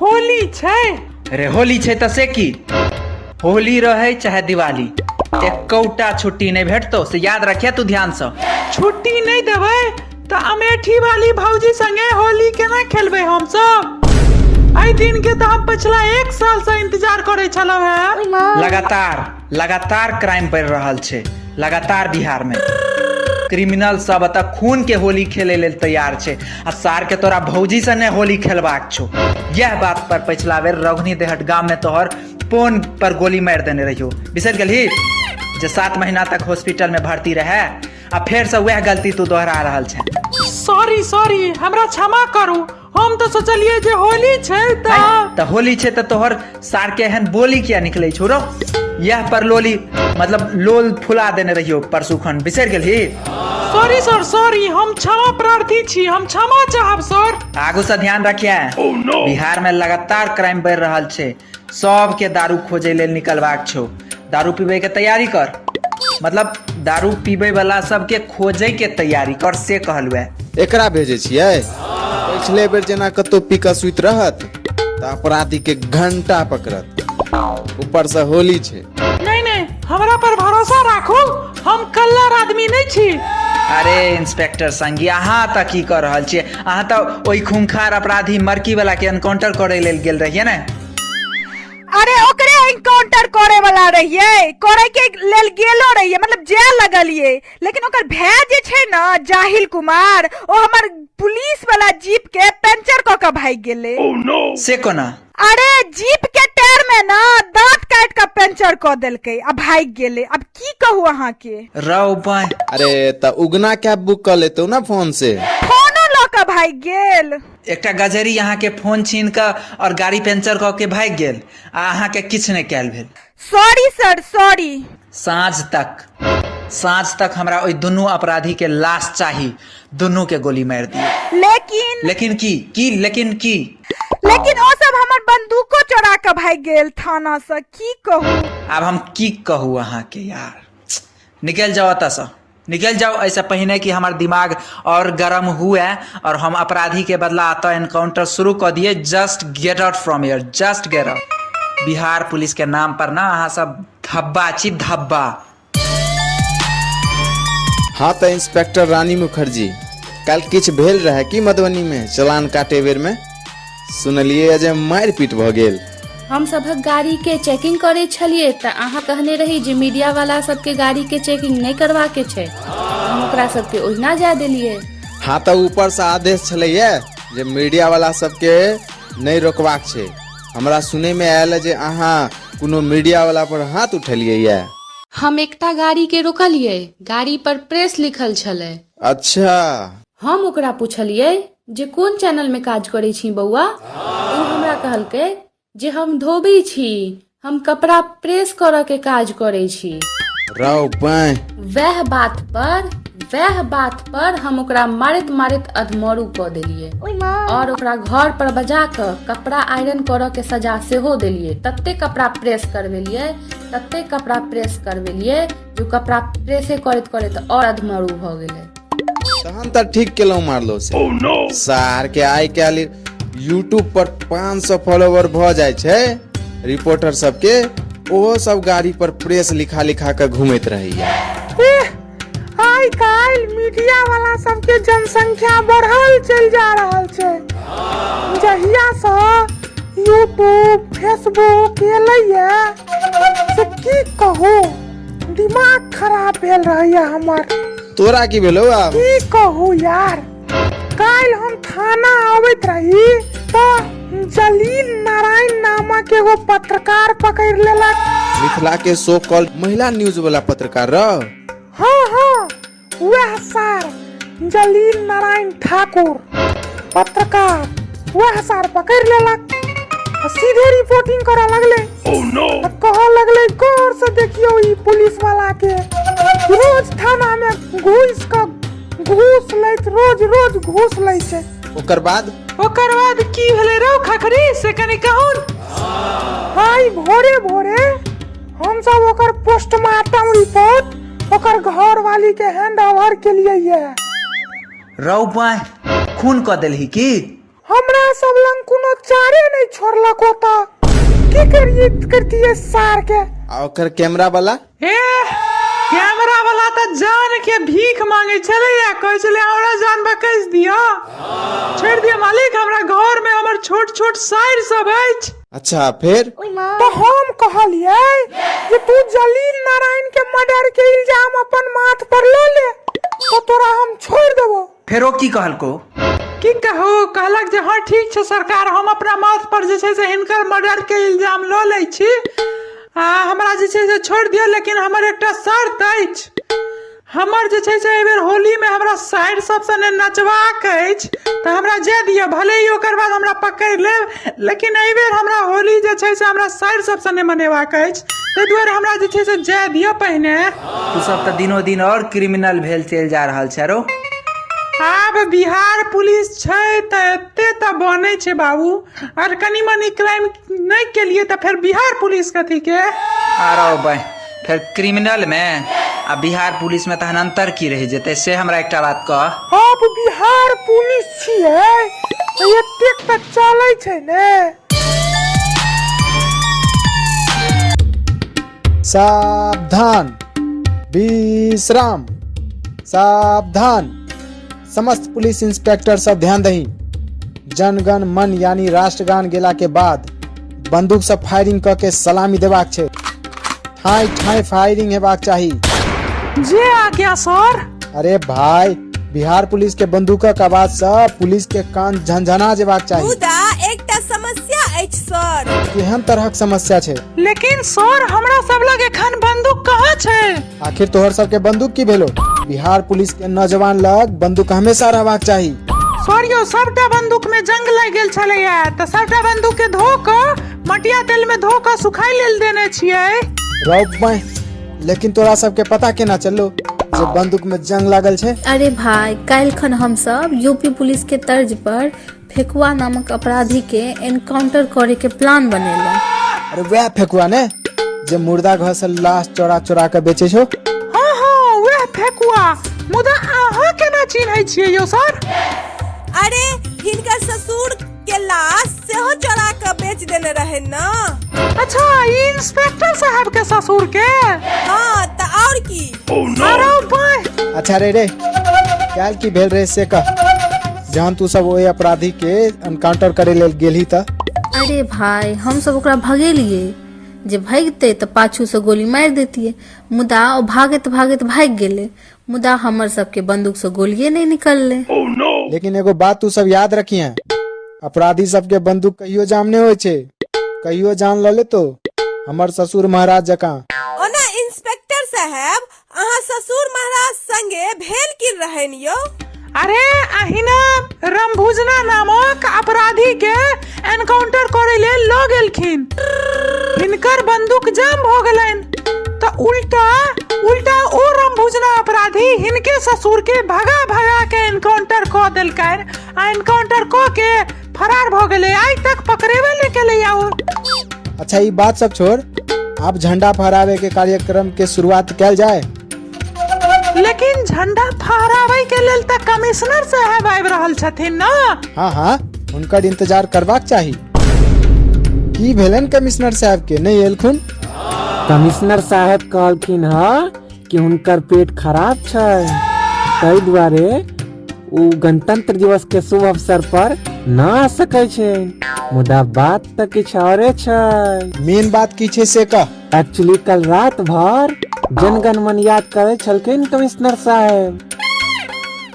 होली छै। अरे होली छै तऽ से की, होली रहै चाहे दिवाली, एकोटा छुट्टी नहि भेटतौ, से याद रखिया तू ध्यानसँ। छुट्टी नहि देबै तऽ अमेठी वाली भौजी संगे होली केना खेलबै हमसब? एहि दिन के तऽ हम पछिला 1 साल से इंतजार करै छलहुँ हेँ। लगातार लगातार क्राइम बढ़ि रहल छै, लगातार बिहार में क्रिमिनल सब एतऽ खून के होली खेले लेल तैयार छै, आ सार के तोरा भौजी से नहि होली खेलबाक छौ। यह बात पर पछिला बेर रघुनी देहट गाम में तोहर पोन पर गोली मारि देने रहियो, बिसरि गेलही जे 7 महीना तक हॉस्पिटल में भर्ती रहे, आ फेर से वएह गलती तू दोहरा रहल छै। सॉरी सॉरी, हमरा क्षमा करू, हम तऽ सोचलियै जे होली छै तऽ। तऽ होली छै तऽ तोहर सार के एहन बोली किया निकलै छौ रौ? यह पर लोली मतलब लोल फुला देने रहियो परसू खन, बिसरि गेलही? सॉरी सर सॉरी, हम क्षमा प्रार्थी छी, हम क्षमा चाहब सर। आगू से ध्यान रखिए, बिहार में लगातार क्राइम बढ़ि रहल छै, सबके दारू खोजे लेल निकलबाक छौ, दारू पीबै के तैयारी कर, मतलब दारू पीबै वाला सबके खोजे के तैयारी कर, से कहलुए। एकरा भेजै छियै? पिछले बेर जेना कतौ पी कऽ सुति रहत तऽ अपराधी के घंटा पकड़त, ऊपर से होली छै। नहीं नहीं, हमरा पर भरोसा राखू, हम कल्लर आदमी नहीं छी। अरे इंस्पेक्टर संगी, अहाँ तऽ की कऽ रहल छियै? अहाँ तऽ ओहि खूंखार अपराधी मरकी वाला के एनकाउंटर करै लेल गेल रहियै ने? अरे ओकरे एनकाउंटर करे वाला रहियै, करे के लेल गेलो रहियै, मतलब जाय लगलियै, लेकिन ओकर भाय जे छै ने जाहिल कुमार, ओ हमर पुलिस वाला जीप के पंचर कऽ के भागि गेलै। से कोना? अरे जीप के टायर में ना दांत काट के पंचर कऽ देलकै आ भागि गेलै। अब की कहू अहाँ के। रौ बाय। अरे तऽ उगना कैब बुक कऽ लेतौ ना फोन से। फोनो लऽ के भागि गेल। एकटा गजरी अहाँ के फोन छीन कऽ और गाड़ी पंचर कऽ के भागि गेल आ अहाँ के किछु नहि कयल भेल। Sorry sir sorry. साँझ तक हमरा ओहि दुनू अपराधी के लाश चाही, दुनू के गोली मारि दियौ। लेकिन लेकिन की? की लेकिन की? लेकिन ओ सब हमर बंदूको चोरा के भागि गेल थाना से, की कहू। आब हम की कहू अहाँ के यार, निकलि जाउ एतऽ सँ, निकलि जाउ एहिसँ पहिने कि हमर दिमाग और गरम हुए और हम अपराधी के बदला एतऽ एनकाउंटर शुरू कऽ दिए। Just get out from here, just get out. Bihar police के नाम पर ना अहाँ सब धब्बा छी, धब्बा। हाँ तऽ इंस्पेक्टर रानी मुखर्जी, काल्हि किछु भेल रहै की मधुबनी में चलान काटे बेर में? सुनलियै जे मारि पीट भऽ गेल। हम सभक गाड़ी के चेकिंग करे छलिए तऽ अहाँ कहने रही जे मीडिया वाला सबके गाड़ी के चेकिंग नहीं करवा के छै, हम ओकरा सबके ओहिना जाय देलिए। हाँ तऽ ऊपर से आदेश छलैया जे मीडिया वाला सबके नहीं रोकबाक छै। हमरा सुनै में आयल जे अहाँ कोनो मीडिया वाला पर हाथ उठेलियै ये। हम एकटा गाड़ी के रोकलिए, गाड़ी पर प्रेस लिखल छलै। अच्छा। हम ओकरा पूछलिए जे कोन चैनल में काज करै छी बौआ? ओ हमरा कहलकै जे हम धोबी छी, हम कपड़ा प्रेस करऽ के काज करै छी। रौ बाँहि। वएह बात पर हम ओकरा मारैत मारैत अधमरू कऽ देलियै और ओकरा घर पर बजा कऽ कपड़ा आयरन करऽ के सजा सेहो देलियै। तते कपड़ा प्रेस करबेलियै, तते कपड़ा प्रेस करबेलियै जे ओ कपड़ा प्रेसे करैत करैत और अधमरू भऽ गेलै। तहन तऽ ठीक केलहुँ मारलो से। सार के आइ काल्हि यूट्यूब पर 500 फॉलोवर भऽ जाइ छै रिपोर्टर सबके, ओहो सब गाड़ी पर प्रेस लिखा लिखा के घूमैत रहैया। आइ काल्हि मीडिया वाला सबके जनसंख्या बढ़ल चलि जा रहल छै। जहिया सँ यूट्यूब फेसबुक एलैया से की कहू, दिमाग खराब भेल रहैया हमर। तोरा की भेलौ आब? की कहू यार, काल्हि हम थाना अबैत रही तऽ जलील नारायण नामक एगो पत्रकार पकड़ि लेलक। मिथिला के सो कॉल्ड महिला न्यूज वाला पत्रकार रह? हाँ हाँ, वएह सार जलील नारायण ठाकुर पत्रकार, वएह सार पकड़ि लेलक आ सीधे रिपोर्टिंग करऽ लगलै। आ कहऽ लगलै गौर से देखियौ ई पुलिस वाला के, रोज थाना में घुसि कऽ घूस लैत, रोज रोज घूस लै छै। ओकर बाद? ओकर बाद की भेलै रौ खखरी, से कनि कहून। आइ भोरे भोरे हमसब ओकर पोस्टमार्टम रिपोर्ट ओकर घर वाली के हैंड ओवर केलियै ये। रौ बाँहि, खून कऽ देलही की? हमरा सब लग कोनो चारे नहि छोड़लक ओतऽ। की करिए करतियै सार के? आ ओकर कैमरा वाला? ए कैमरा वाला तऽ जान के भीख मांगे छलैया, कहै छलै हमरा जान बकैस दिअ, छोड़ि दिअ मालिक, हमरा घर में हमर छोट छोट साइर सब अछि। अच्छा फेर? तऽ हम कहलियै जे तू जलील नारायण के मर्डर के इल्जाम अपन माथ पर लऽ ले तऽ तोरा हम छोड़ि देबो। फेर ओ की कहलको? की कहू, कहलक जे हँ ठीक छै सरकार, हम अपना माथ पर जे छै से हिनकर मर्डर के इल्जाम लऽ लै छी आ हमरा जे छै से छोड़ि दिअ, लेकिन हमर एकटा शर्त अछि। हमर जे छै से एहिबेर होलीमे हमरा साइर सब सने नचबाक अछि, तऽ हमरा जाय दिअ, भले ही ओकर बाद हमरा पकड़ि लेब, लेकिन एहिबेर हमरा होली जे छै से हमरा साइर सब सने मनेबाक अछि, ताहि दुआरे हमरा जे छै से जाय दिअ पहिने। तू सब तऽ दिनो दिन आओर क्रिमिनल भेल चलि जा रहल छै रौ। आब बिहार पुलिस छै तऽ एते तऽ बनै छै बाबू, आर कनि मनि क्राइम नहि केलियै तऽ फेर बिहार पुलिस कथी के? आरो बहि, फेर क्रिमिनल में आ बिहार पुलिस में तहन अंतर की रहि जेतै से हमरा एकटा बात कह। आब बिहार पुलिस छियै तऽ एतेक तऽ चलै छै ने। सावधान, विश्राम, सावधान। समस्त पुलिस इंस्पेक्टर सब ध्यान दही। जनगण मन यानी राष्ट्रगान गेला के बाद बंदूक से फायरिंग क के सलामी देबाक छै। ठाई ठाई फायरिंग हेबाक चाही। जे आज्ञा सर। अरे भाई, बिहार पुलिस के बंदूकक आवाज से पुलिस के कान झनझना जेबाक चाही। मुदा एकटा समस्या अछि सर। केहन तरहक समस्या छै? लेकिन सर, हमरा सब लग एखन बंदूक कहाँ छै? आखिर तोहर सबके बंदूक की भेलो? बिहार पुलिस के नौजवान लग बंदूक हमेशा रहबाक चाही। सर यौ, सबटा बंदूक में जंग लागि गेल छलैया, तऽ सबटा बंदूक के धो कऽ मटिया तेल में धो कऽ सुखाइ लेल देने छियै। रौ बाँहि, लेकिन तोरा सबके पता केना चललो जे बंदूक में जंग लागल छै? अरे भाई, काल्हि खन हम सब यूपी पुलिस के तर्ज पर फेकुआ नामक अपराधी के एनकाउंटर करे के प्लान बनेलहुँ। अरे वएह फेकुआ ने जे मुर्दा घर से लाश चोरा चोरा के बेचे छो? हाँ हाँ, वएह फेकुआ। मुदा अहाँ केना चिन्है छियै यौ सर? अरे हिनकर ससुर के लाश सेहो चोरा के बेच देने रहे न। अच्छा, ई इंस्पेक्टर साहब के ससुर के? हाँ तऽ और की। अरे बाय। अच्छा रे रे, काल्हि की भेल रहे से कह, जहन तू सब ओहि अपराधी के एनकाउंटर करे लेल गेलही तऽ? अरे भाई, हम सब ओकरा भगेलियै जे भागतै तऽ पाछू से गोली मारि देतियै, मुदा ओ भागैत भागैत भागि गेलै, मुदा हमर सबके बंदूक से गोलिये नहि निकललै। लेकिन एगो बात तू सब याद रखिहे, अपराधी सबके बंदूक कहियो जाम नहि होइ छै, कहियो जान लऽ लेतो हमर ससुर महाराज जकाँ। ओना इंस्पेक्टर साहेब, अहाँ ससुर महाराज संगे भेल की रहनि यौ? अरे अहिना रमभुजना नामक अपराधी के एनकाउंटर करे लेल लऽ गेलखिन, हिनकर बंदूक जाम भऽ गेलनि तऽ उल्टा उल्टा ओ रमभुजना अपराधी हिनके ससुर के भगा भगा के एनकाउंटर कऽ देलकनि आ एनकाउंटर कऽ के फरार भऽ गेलै, आइ तक पकड़ेबे नहि केलैया ओ। अच्छा ई बात सब छोड़, आब झंडा फहरावे के कार्यक्रम के शुरुआत कैल जाय। लेकिन झंडा फहरावे के लेल तऽ कमिश्नर साहब आबि रहल छथिन न? हाँ हाँ, हुनकर इंतजार करबाक चाही। की भेलनि कमिश्नर साहब के, नहि एलखुन? कमिश्नर साहेब कहलखिन हँ कि हुनकर पेट खराब छै, ताहि दुआरे ओ गणतंत्र दिवस के शुभ अवसर पर न आ सकै छै। मुदा बात तऽ किछु औरे छै। मेन बात की छै से कह। एक्चुअली कल रात भर जनगण मन याद करे छलखिन कमिश्नर साहेब,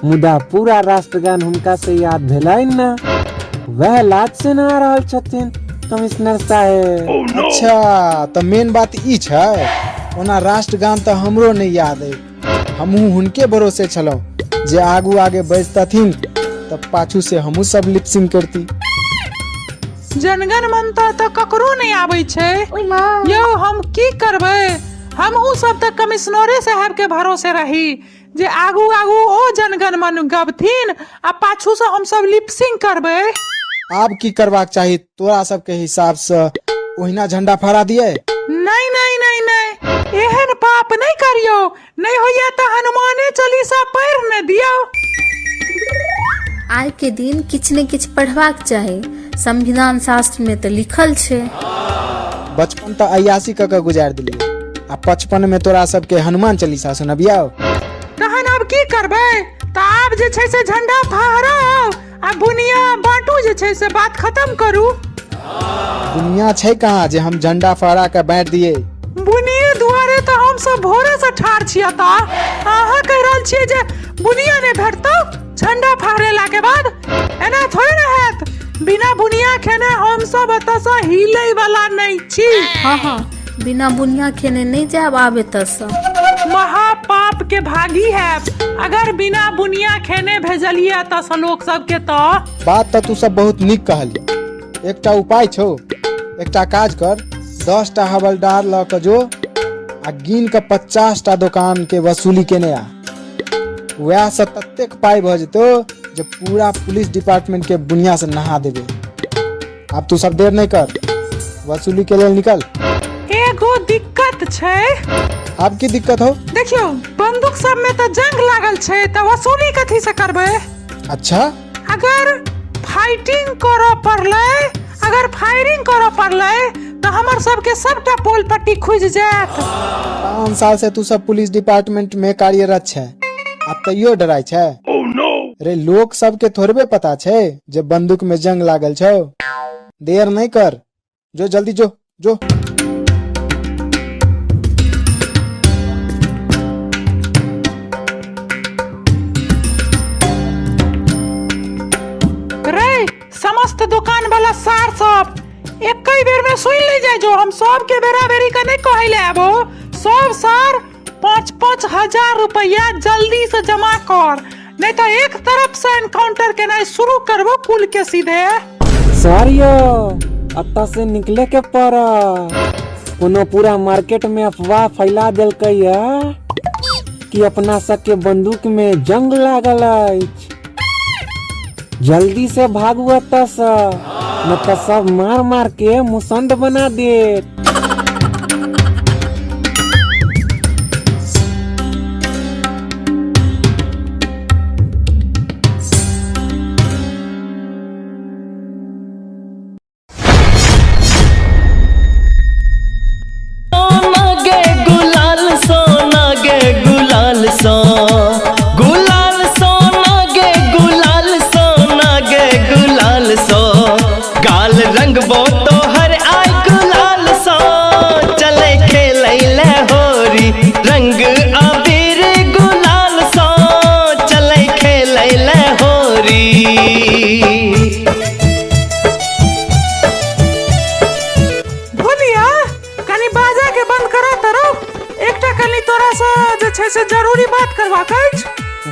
मुदा पूरा राष्ट्रगान हुनका से याद भेलनि न, वह लाज से न आ रहल छथिन कमिश्नर साहेब। अच्छा तऽ मेन बात ई छै। ओना राष्ट्रगान तऽ हमरो नहि याद अइ, हमहूँ हुनके भरोसे छलहुँ जे आगू आगे बजतथिन तऽ पाछू से हमहूँ सब लिपसिंग करती। जनगण मन तऽ ककरो नहि आबै छै यौ, हम की करबै? हमहूँ सब तऽ कमिश्नरे साहब के भरोसे रही जे आगू आगू ओ जनगण मन गबथिन आ पाछू से हम सब लिपसिंग करबै। आब की करबाक चाही तोरा सबके हिसाब से? ओहिना झंडा फहरा दिए? नहीं नहीं नहीं नहीं, एहन पाप नहीं करियो, नहीं होइया तऽ हनुमाने चालीसा पढ़ि ने दियौ। आइ के दिन किछु ने किछु पढ़बाक चाही, संविधान शास्त्र में तऽ लिखल छै। बचपन तऽ अय्यासी कऽ के गुजारि देलियै आ 55 में तोरा सबके हनुमान चालीसा सुनबियौ। तहन आब की करबै? तऽ आब जे छै से झंडा फहराउ आ बुनिया बाँटू, जे छै से बात खत्म करू। बुनिया छै कहाँ जे हम झंडा फहरा के बाँटि दियै? बुनिये दुआरे तऽ हमसब भोरे से ठाढ़ छियै तऽ अहाँ कहि रहल छियै जे बुनिया नहि भेटतौ झंडा फहरेला के बाद? एना थोड़े ने हैत, बिना बुनिया खेने हमसब एतऽ हिले वाला नहि छी। हाँ हाँ, बिना बुनिया खेने नहि जायब आब एतऽ। महापाप के भागी हैब अगर बिना बुनिया खेने भेजलियै एतऽ लोक सबके। तऽ बात तऽ तू सब बहुत नीक कहली। एकटा उपाय छौ, एकटा काज कर, 10 टा हवलदार लऽ के जो आ गिन के 50 टा दोकान के वसूली केने आ। वएह से ततेक पाइ भऽ जेतौ जे पूरा पुलिस डिपार्टमेंट के बुनिया से नहा देबे। आब तू सब देर नहीं कर, वसूली के लेल निकल। एगो दिक्कत छै। आब की दिक्कत हो? देखियौ, बंदूक सब में तऽ जंग लागल छै, तऽ वसूली कथी से करबै? अच्छा, अगर फाइटिंग करऽ पड़लै, अगर फायरिंग करऽ पड़लै तऽ हमर सबके सबटा पोल पट्टी खुजि जायत। 5 साल से तू सब पुलिस डिपार्टमेंट में कार्यरत छै आ तैयो डराइ छै? रे, लोक सबके थोड़बे पता छै जे बंदूक में जंग लागल छौ। देर नहीं कर, जो जल्दी जो जो। रे समस्त दुकान वाला सार सब एक बेर में सुन ले जाय जो, हम सब के बेरा बेरी के नहीं कहै ले आबो। सब सार 5-5 हजार रुपया जल्दी से जमा कर, नहीं तो एक तरफ से एनकाउंटर केनाइ शुरू करबो कुल के सीधे। सर यो, एतऽ से निकले के पड़त। कोनो पूरा मार्केट में अफवाह फैला देलकै या कि अपना सबके बंदूक में जंग लागल अछि। जल्दी से भागू एतऽ से, न तऽ सब मार मार के मुसंड बना देत। सोना गे गुलाल, सोना गे गुलाल, सो गुलाल, सोना गे गुलाल, सोना गे गुलाल, सो गाल रंगबो तो हर आय गुलाल, सो चले खेलै ले होरी रंग अबीर गुलाल, सो चले खेलै ले होरी। भोलिया, कनी बाजा के बंद करा तरो, एकटा कनी तोरा से जे छै से जरूरी बात करबाक अछि।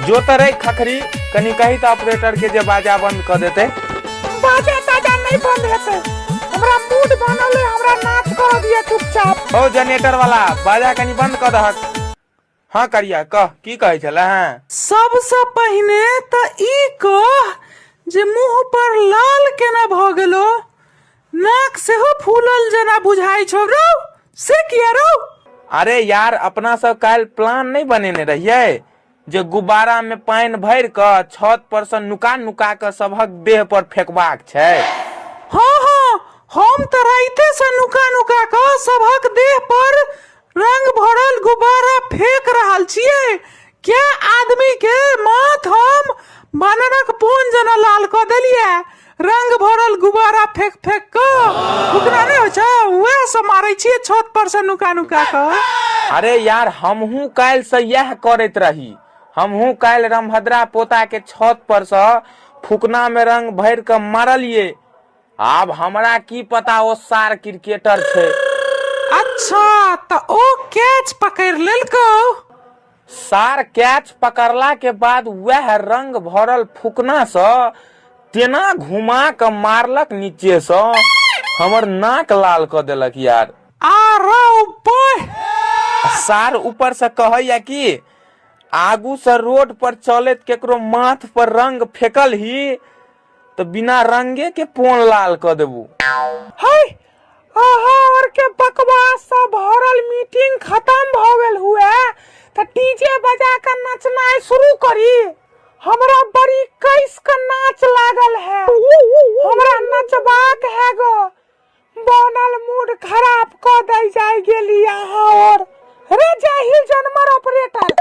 जो तरे खखरी, कनी कही तऽ ऑपरेटर के जे बाजा बंद कऽ देते। बाजा ताजा नहीं बंद हेतै, हमरा मूड बनल है, हमरा नाच करऽ दिअ चुपचाप। ओ जनरेटर वाला, बाजा कनी बंद कऽ दहक। हाँ करिया, कह की कहै छले हैं? सबसे पहिने तऽ ई कह जे मुंह पर लाल केना भऽ गेलो, नाक सेहो फूलल जेना बुझाइ छौ रौ, से किया रौ? अरे यार, अपना सब काल्हि प्लान नहि बनेने रहियै जे गुब्बारा में पानि भरि कऽ छत पर से नुका नुका कऽ सबहक देह पर फेकबाक छै। हाँ हाँ, हम तऽ राइते से नुका नुका कऽ सबहक देह पर रंग भरल गुब्बारा फेंक रहल छियै। क्या आदमी के माथ हम बानरक पोन जेना लाल कऽ देलियै रंग भरल गुब्बारा फेंक फेंक कऽ। फुकना नहि होइ छै, वएह सब मारै छियै छत पर से नुका नुका कऽ। अरे यार, हमहूँ काल्हि से इएह करैत रही। हमहूँ काल्हि रामभद्रा पोता के छत पर से फुकना में रंग भरि कऽ मारलियै। आब हमरा की पता ओ सार क्रिकेटर छै। अच्छा, तऽ ओ कैच पकड़ि लेलकौ? सार कैच पकड़ला के बाद वएह रंग भरल फुकना सँ तेना घुमा कऽ मारलक नीचे सँ, हमर नाक लाल कऽ देलक यार। आ रौ बह! सार ऊपर से कहैया कि आगू से रोड पर चलैत केकरो माथ पर रंग फेकल ही तऽ बिना रंगे के पोन लाल कऽ देबू। है, अहाँ और के बकवास सँ भरल मीटिंग खत्म भऽ गेल हुए तऽ डीजे बजा कऽ नचनाइ शुरू करी। हमरा बड़ी कैस के नाच लागल है, हमरा नचबाक है गो। बनल मूड खराब क दै जाय गेली अहाँ। और रे जाहिल जानवर ऑपरेटर,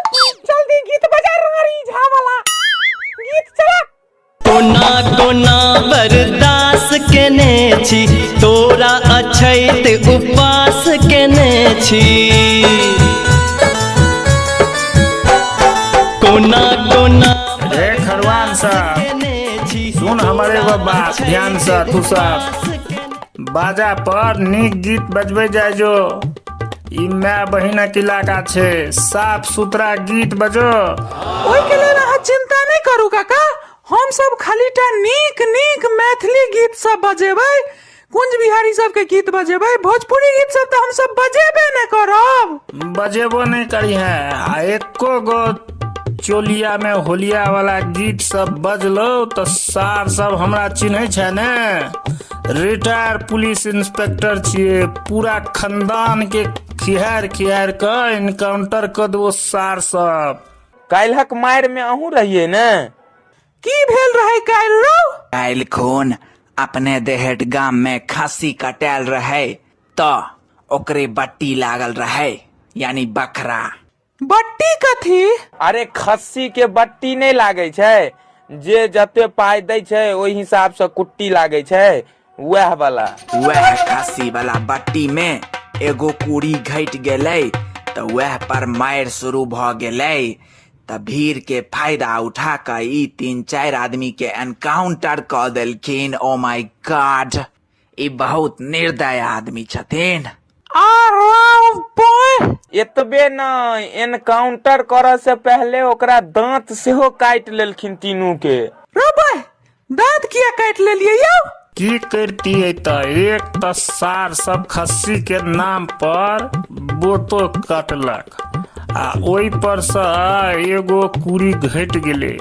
जल्दी गीत बजा, रानी झा वाला गीत चला। कोना कोना बर्दाश्त केने छी, तोरा अछैत उपास केने छी। कोना कोना रे खरवान साहब, सुन हमर एगो बात ध्यान से। तू सब बाजा पर नीक गीत बजबै जाय जो। ई my बहिनक इलाका छै, साफ सुथरा गीत बजो। ओहिके लेल अहाँ चिंता नहि करू काका, हम सब खाली टा नीक नीक मैथिली गीत सब बजेबै, कुंज बिहारी सबके गीत बजेबै। भोजपुरी गीत सब तऽ हम सब बजेबे नहि करब। बजेबो नहि करी है, आ एको गो चोलिया में होलिया वाला गीत सब बजलो तऽ सार सब हमरा चिन्है छै ने। रिटायर पुलिस इंस्पेक्टर छियै, पूरा खानदान के खिहार खिहार कऽ इनकाउंटर कऽ देबो सार सब। काल्हक मारि में अहूँ रहियै ने? की भेल रहै काल्हि रौ? काल्हि खून अपने देहट गाम में खस्सी कटायल रहै तऽ ओकरे बट्टी लागल रहै, यानी बकरा। बट्टी कथी? अरे खस्सी के बट्टी नहि लागै छै, जे जते पाइ दै छै ओहि हिसाब से कुट्टी लागै छै, वएह वाला। वएह खस्सी वाला बट्टी में एगो कुड़ी घटि गेलै तऽ वएह पर मारि शुरू भऽ गेलै, तऽ भीड़ के फायदा उठा कऽ ई 3-4 आदमी के एनकाउंटर कऽ देलखिन। ओ my God, ई बहुत निर्दय आदमी छथिन। एतबे नहि, एनकाउंटर करऽ से पहले ओकरा दांत सेहो काटि लेलखिन तीनू के। रौ बे, दांत किया काटि लेलियै यौ? की करतियै तऽ, एक तऽ सार सब खस्सी के नाम पर बोतो कटलक, आ ओहि पर से एगो कुड़ी घटि गेलै,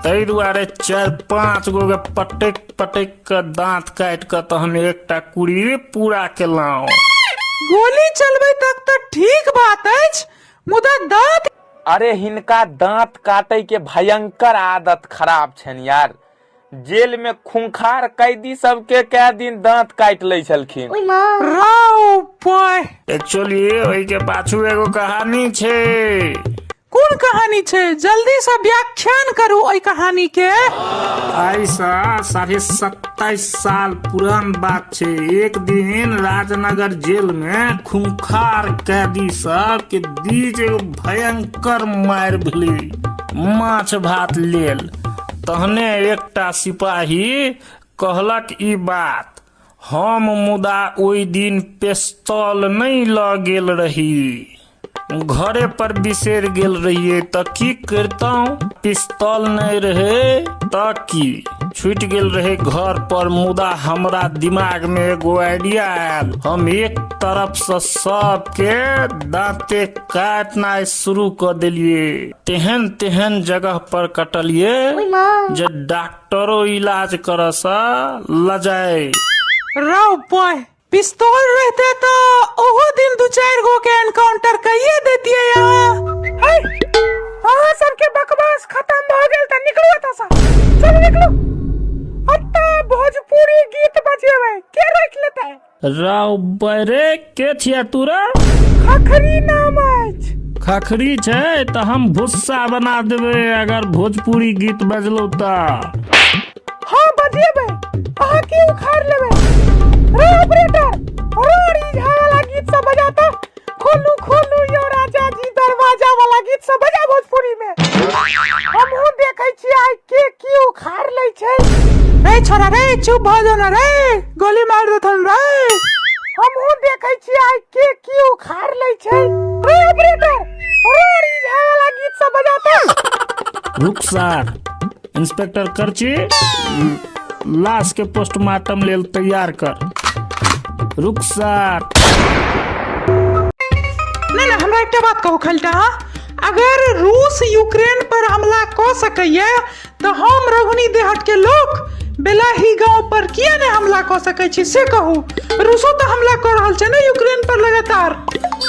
ताहि दुआरे 4-5 गो के पटक पटक कऽ दांत काटि कऽ तहन एकटा कुड़ी पूरा केलहुँ। गोली चलबै तक तऽ ठीक बात अछि, मुदा दांत। अरे हिनका दांत काटै के भयंकर आदत खराब छनि यार। जेल में खूंखार कैदी सबके कै दिन दांत काटि लै छलखिन। रौ पाय। एक्चुअली ओहि के पाछू एगो कहानी छै। कोन कहानी छै? जल्दी से व्याख्यान करू ओहि कहानी के। आइ से 27.5 साल पुरान बात छै। एक दिन राजनगर जेल में खूंखार कैदी सब के बीच एगो भयंकर मारि भेलै माछ भात लेल। तहने एकटा सिपाही कहलक ई बात, हम मुदा ओहि दिन पिस्तौल नहि लऽ गेल रही, घरे पर बिसरि गेल रहियै, तऽ की करितहुँ? पिस्तौल नहि रहै तऽ की, छूटि गेल रहै घर पर। मुदा हमरा दिमाग में एगो आइडिया आयल। हम एक तरफ से सबके दांते काटनाइ शुरू कऽ देलियै। तेहन तेहन जगह पर कटलियै जे डॉक्टरो इलाज करऽ से लजाय। रौ पाय, पिस्तौल रहते तऽ ओहो दिन 2-4 गो के एनकाउंटर कइये देतियै अहाँ। है, अहाँ सबके बकवास खत्म भऽ गेल तऽ निकलू एतऽ सँ, चलू निकलू। अतऽ भोजपुरी गीत बजेबै, के रोकि लेतै? रौ बरे, के छिया तोरा? खखरी नाम अछि। खखरी छै तऽ हम भुस्सा बना देबै अगर भोजपुरी गीत बजलौ तऽ। हाँ बजेबै, अहाँ की उखाड़ लेबै? रे ऑपरेटर, रोड़ी झा वाला गीत सब बजाता। खोलू खोलू यो राजा जी दरवाजा वाला गीत सब बजा भोजपुरी में। हमहूँ देखै छी आइ के की उखाड़ लै छै। रे छोरा रे, चुप भऽ जो ना रे, गोली मार देथन रे। हमहूँ देखै छी आइ के की उखाड़ लै छै। रे ऑपरेटर, रोड़ी झा वाला गीत सब बजाता। रुक सार, इंस्पेक्टर करची लाश के पोस्टमार्टम लेल तैयार कर। रुक सार। नहीं नहीं, हमरा एकटा बात कहू खलटा, अगर रूस यूक्रेन पर हमला कऽ सकैया तऽ हम रघुनी देहट के लोक बेलाही गांव पर किया नहीं हमला कऽ सकै छी से कहू? रूसो तऽ हमला कऽ रहल छै ने यूक्रेन पर लगातार।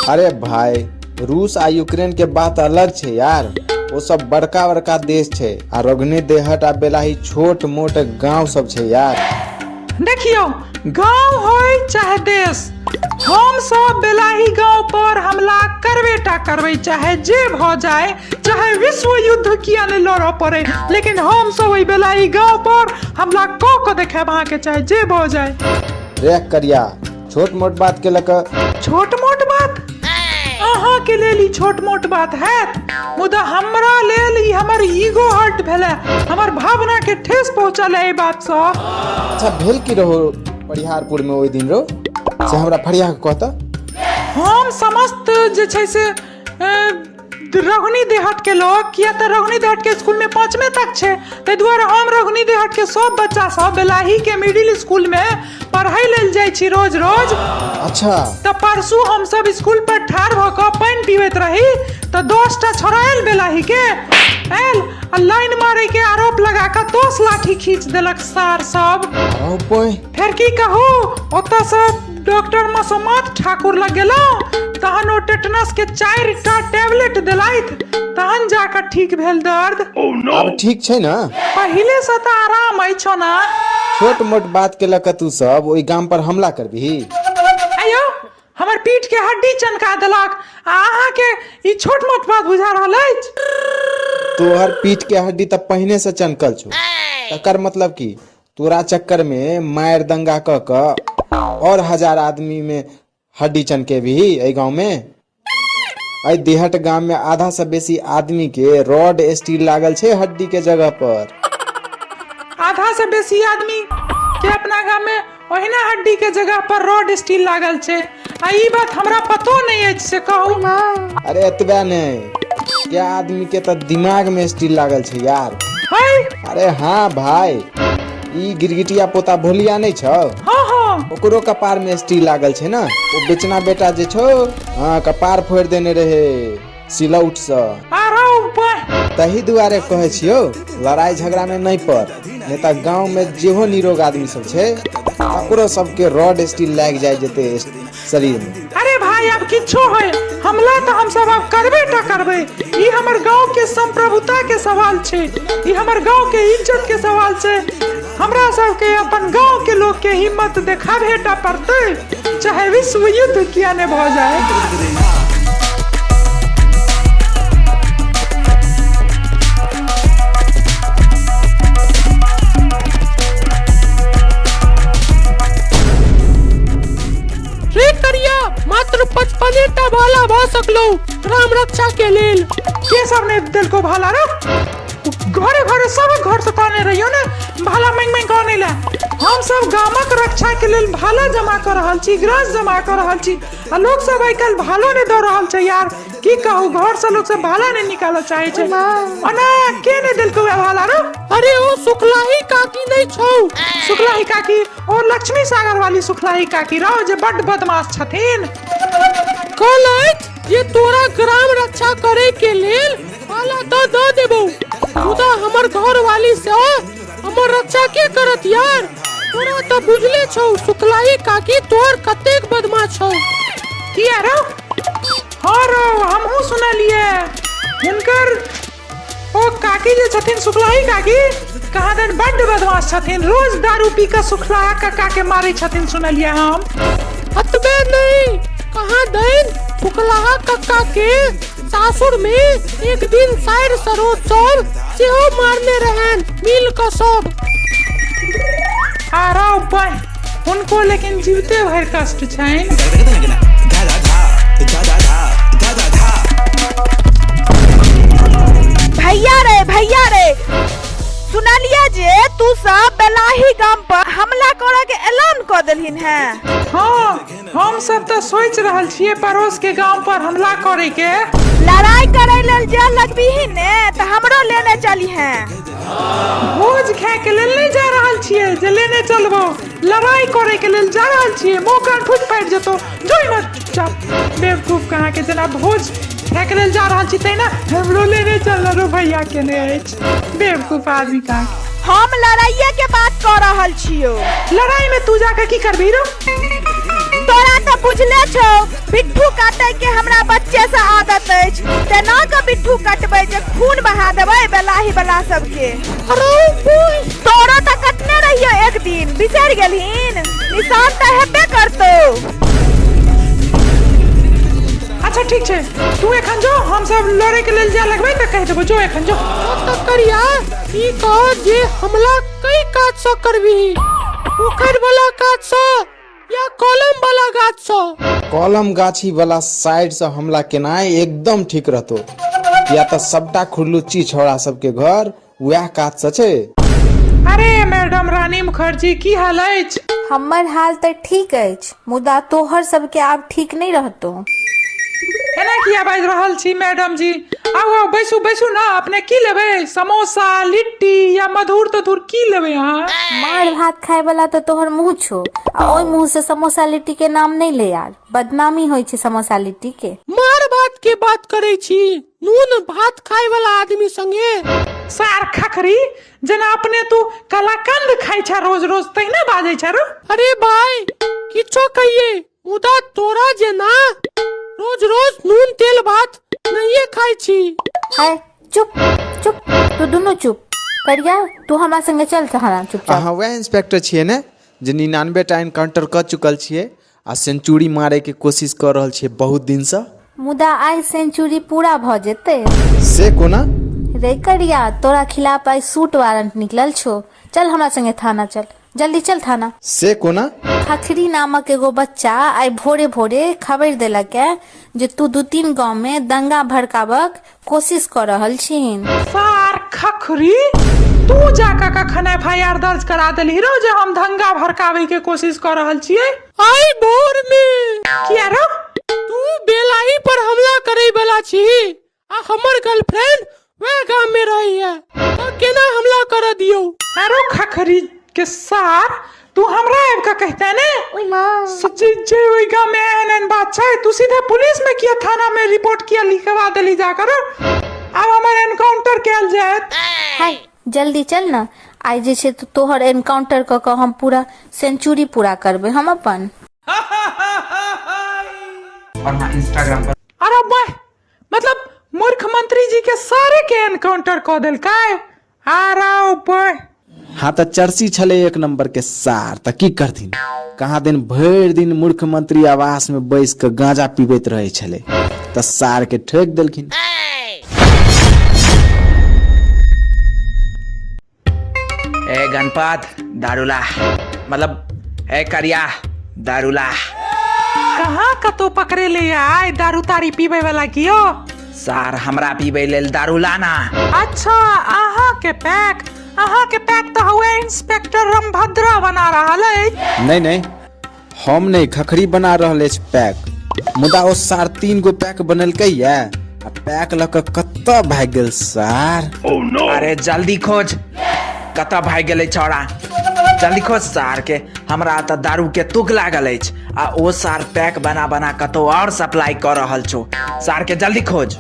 अरे भाई, रूस आ यूक्रेन के बात अलग छै यार। ओ सब बड़का बड़का देश छै आ रघुनी देहट आ बेलाही छोट मोट गांव सब छै यार। देखियौ, गांव होय चाहे देश, हम सब बेलाही गांव पर हमला करबे टा करबै, चाहे जे भ जाय, चाहे विश्व युद्ध किया नहि लड़ऽ पड़े, लेकिन हम सब ओहि बेलाही गांव पर हमला कऽ कऽ देखायब अहाँके, चाहे जे भऽ जाय। रे करिया, छोट मोट बात के लऽ कऽ। छोट मोट बात? अहाँ के लेल ई छोट मोट बात हैत, मुदा हमरा लेल ई हमर ईगो हर्ट भेलै, हमर भावना के ठेस पहुँचल एहि बात सँ। अच्छा, भेल की रहो परिहारपुर में ओहि दिन रो, से हमरा फरिया के कहता। हम समस्त जे छै से रघुनी देहट के लोग, किया तऽ रघुनी देहट के स्कूल में 5वीं तक छै, ताहि दुआरे हम रघुनी देहट के सब बच्चा सब बेलाही के मिडिल स्कूल में पढ़ै लेल जाइ छी रोज रोज। अच्छा। तऽ परसू हम सब स्कूल पर ठाढ़ भऽ कऽ पानि पीबैत रही तऽ 10टा छोड़ा आयल बेलाही के, आयल आ लाइन मारे के आरोप लगा कऽ 10 लाठी खींच देलक सार सब। फेर की कहू, ओतऽ से डॉक्टर मसोमात ठाकुर लग गेलहुँ, तहन ओ टेटनस के 4टा टैबलेट देलथि, तहन जाकऽ ठीक भेल दर्द। आब ठीक छै ने? पहिले से तऽ आराम अछि ना। छोट मोट बात के लऽ कऽ तू सब ओहि गाम पर हमला करबिही? आयो, हमर पीठ के हड्डी चनका देलक आ अहाँ के ई छोट मोट बात बुझा रहल अछि? तोहर पीठ के हड्डी तऽ पहिने से चनकल छौ, तकर मतलब की तोरा चक्कर में मारि दंगा कऽ कऽ और 1000 आदमी में हड्डी चनकेबही एहि गांव में? एहि देहट गाम में आधा से बेसी आदमी के रॉड स्टील लागल छै हड्डी के जगह पर। आधा से बेसी आदमी के अपना गाम में ओहिना हड्डी के जगह पर रॉड स्टील लागल छै, आ ई बात हमरा पतो नहि अछि से कहू। अरे एतबे नहि, क्या आदमी के तऽ दिमाग में स्टील लागल छै यार। है? अरे हाँ भाई, ई गिरगिटिया पोता भोलिया नहि छौ? हाँ हाँ। ओकरो कपार में स्टील लागल छै ना, ओ बेचना बेटा जे छौ, हाँ कपार फोड़ि देने रहे सिलौट से। तही दुआरे कहै छियौ लड़ाई झगड़ा में नहीं पड़, नहीं तऽ गांव में जेहो निरोग आदमी सब छै तकरो सबके रॉड स्टील लागि जाय जेतै शरीर में। अरे भाई अब किछो होय, हमला तऽ हम सब अब करबे टा करबै। ई हमर गांव के संप्रभुता के सवाल छै, ई हमर गांव के इज्जत के सवाल छै। हमरा सबके अपन गांव के लोग के हिम्मत देखाबे टा पड़तै, चाहे विश्व युद्ध किया ने भऽ जाय। रे करिया, मात्र 55टा भाला भऽ सकलौ राम रक्षा के लेल। के सब ने देलको भाला रो? घरे घरे सब घर से ताने रहियो ने भाला मांगि मांगि कऽ आनै ला। हम सब गामक रक्षा के लेल भाला जमा कऽ रहल छी, ग्रास जमा कऽ रहल छी, आ लोक सब आइ काल्हि भालो नहि दऽ रहल छै यार। की कहू, घर से लोक सब भाला नहि निकालऽ चाहै छै। ओना के नहि देलको वएह भाला रो? अरे ओ सुखलाही काकी नहि छौ? सुखलाही काकी? ओ लक्ष्मी सागर वाली सुखलाही काकी रहो जे बड्ड बदमाश छथिन। कहलथि जे तोरा ग्राम रक्षा करे के लेल भाला तऽ दऽ देबौ, मुदा हमर घर वाली से हमर रक्षा के करत यार? तोरा तऽ बुझले छौ सुखलाही काकी तोहर कतेक बदमाश छौ। किया रौ? हाँ रौ, हमहूँ सुनलियै हुनकर ओ काकी जे छथिन सुखलाही काकी, कहाँ दन बड्ड बदमाश छथिन, रोज दारू पी कऽ सुखलाहा काका के मारै छथिन सुनलियै हम। एतबे नहि, कहाँ दन सुखलाहा कक्का के सासुर में एक दिन साइर सरोज सब सेहो मारने रहन मिल कऽ सब। आ रौ बहि, हुनको लेकिन जीविते भरि कष्ट छनि। भैया रे भैया रे, सुनलियै जे तू सब बेलाही गाम पर हमला करऽ के ऐलान कऽ देलहिन हेँ। हाँ, हम सब तऽ सोचि रहल छियै पड़ोस के गांव पर हमला करे के। लड़ाई करे लेल जे लगबीही ने तऽ हमरो लेने चलिहें। भोज खाय के लेल नहि जा रहल छियै जे लेने चलबो, लड़ाई करे के लेल जा रहल छियै। मुँह कान फूटि फाटि जेतौ, जो इम्हर चुपचाप। बेवकूफ कहाँ के, जेना भोज खाय के लेल जा रहल छी तहिना हमरो लेने चल रो भैया केने अछि, बेवकूफ आदमी कहाँ के। हम लड़ाइये के बात कऽ रहल छियौ। लड़ाई में तू जाके की करबही रो? तोरा तऽ बुझले छौ, बिट्ठू काटै के हमरा बच्चे से आदत अछि। तेना कऽ बिट्ठू कटबै जे खून बहा देबै बेलाही बला सबके। अरे बोल, तोरो तऽ कटने रहियो एक दिन, बिसरि गेलहिन? निशान तऽ हेबे करतौ। अच्छा ठीक छै, तू एखन जो, हम सब लड़े के लेल जाय लगबै तऽ कहि देबो, जो एखन जो। तऽ करिया ई कह जे हमला कई काज सँ करबिही, पोखरि वाला काज सँ या कलम वाला गाछ सँ? कलम गाछी वाला साइड से हमला केनाइ एकदम ठीक रहतो, किया तऽ सबटा खुरलुच्ची छौड़ा सबके घर वएह कात से छै। अरे मैडम रानी मुखर्जी, की हाल अछि? हमर हाल तऽ ठीक अछि, मुदा तोहर सबके आब ठीक नहि रहतो। एना किया बाजि रहल छी मैडम जी? आउ आउ, बैसू बैसू ना। अपने की लेबै? समोसा, लिट्टी या मधुर तधुर, की लेबै अहाँ? मार भात खाय वाला तऽ तोहर मुँह छौ, आ ओहि मुँह से समोसा लिट्टी के नाम नहि ले यार, बदनामी होइ छै समोसा लिट्टी के। मार भात के बात करै छी, नून भात खाय वाला आदमी संगे। सार खखरी, जेना अपने तू कलाकंद खाइ छ रोज रोज तहिना बाजै छ रो। अरे भाई किछो कहिए, मुदा तोरा जेना रोज रोज नून तेल भात नहिये खाइ छी। हाय, चुप चुप, तू दुनू चुप। करिया, तू हमरा संगे चल थाना चुपचाप। अहाँ वएह इंस्पेक्टर छियै ने जे 99 टा एनकाउंटर कऽ चुकल छियै आ सेंचुरी मारे के कोशिश कऽ रहल छियै बहुत दिनसँ? मुदा आइ सेंचुरी पूरा भऽ जेतै। से कोना? रे करिया, तोरा खिलाफ आइ सूट वारंट निकलल छौ। चल हमरा संगे थाना चल, जल्दी चल थाना। से कोना? खखरी नामक एगो बच्चा आइ भोरे भोरे खबरि देलक है जे तू 2-3 गांव में दंगा भड़काबक कोशिश कऽ रहल छिहिन। सार खखरी, तू जा कऽ कखन एफ I R दर्ज करा देलही रो जे हम दंगा भड़काबै के कोशिश कऽ रहल छियै? आइ भोर में। किया रो? तू बेलाही पर हमला करे वाला छी आ हमर गर्लफ्रेंड वएह गाम में रहैया, तऽ केना हमला कर दियौ? अरे खखरी के सार, तू हमरा आबि कऽ कहिते ने सच्ची जे ओहि गाम में एहन एहन बात छै। तू सीधे पुलिस में किया, थाना में रिपोर्ट किया लिखवा देली जा कर? आब हमर एनकाउंटर कयल जायत। हाय, जल्दी चल न, आइ जे छै तोहर एनकाउंटर कऽ कऽ हम पूरा सेंचुरी पूरा करबै हम अपन। और हाँ, इंस्टाग्राम पर। अरे वाह, मतलब मुख्यमंत्री जी के सारे के एनकाउंटर कऽ देलकै? अरे वाह। हाँ तऽ चर्सी छलै एक नंबर के सार, तऽ की करथिन? कहाँ दिन भरि दिन मुख्यमंत्री आवास में बैस कऽ गांजा पीबैत रहै छलै, तऽ सार के ठोकि देलखिन। ए गणपत दारूला, मतलब ए करिया दारूला। कहाँ कतौ पकड़े ले आय दारू तारी पीबै वाला कियो? सार हमरा पीबै लेल दारू लाना। अच्छा, अहाँ के पैक, अहाँ के पैक तऽ हुए इंस्पेक्टर रामभद्रा बना रहल अछि। नहि नहि, हम नहि, खखरी बना रहल अछि पैक। मुदा ओ सार 3 गो पैक बनेलकै ये आ पैक लऽ कऽ कतऽ भागि गेल सार? अरे जल्दी खोज, कतऽ भागि गेलै छौड़ा, जल्दी खोज सार के। हमरा तऽ दारू के तुक लागल अछि आ ओ सार पैक बना बना कतौ और सप्लाई कऽ रहल छौ। सार के जल्दी खोज।